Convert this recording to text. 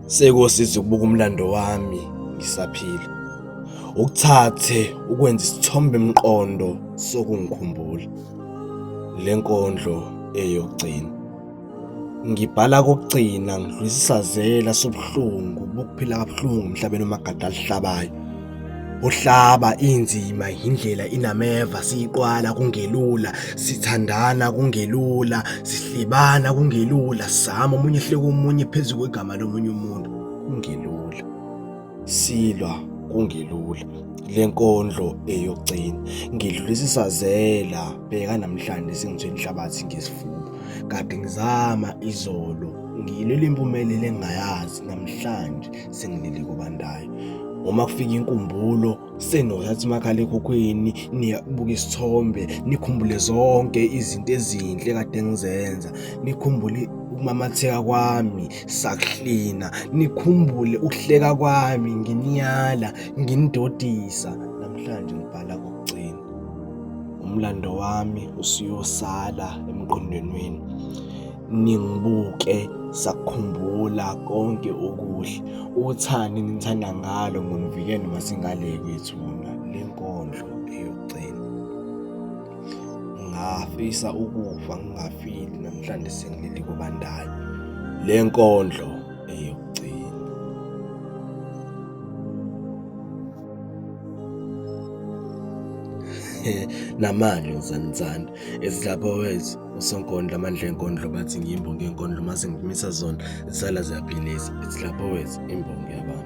Sekosiza ukubuka umlando wami ngisaphila. Ukuthathe ukwenza isithombe mqondo sokungikhumbula. Le nkondlo eyokugcina. Ngibhala kokugcina ngidlulisa isazela sobuhlungu bokuphila kabuhlungu emhlabeni omagada alihlabayo. Uhlaba inzima indlela inameva siyiqwala kungelula sithandana kungelula sihlebana kungelula sama omunye ehleka omunye phezu kwegama lomunye umuntu kungelula silwa kungelula le nkondlo eyokugcina ngidlulisa isazela bheka namhlanje sengithwele inhlabathi ngesifuba kade ngizama izolo ngilwela impumelelo engingayazi namhlanje sengilele kobandayo uma kufika inkumbulo senothatha umakhalekhukhwini niyabuka isithombe nikhumbule zonke izinto ezinhle kade ngizenza nikhumbule ukumamatheka kwami sakuhlina nikhumbule ukuhleka kwami nginiyala nginidodisa namhlanje ngibhala kokugcina umlando wami usuyosala emqondweni wenu ningibuke sakukhumbula konke okuhle uthando enginithanda ngalo ngonivikele noma singale kwethuna le nkondlo eyokugcina ngafisa ukufa ngingafile namhlanje sengilele kobandayo le nkondlo eyokugcina. Namanje ngisanithanda esilapho wethu usonkondlo amandla enkondlo bathi ngiyimbongi yenkondlo mase ngimisa zona zisala ziyaphilisa. It's lapho wethu imbongi yabantu.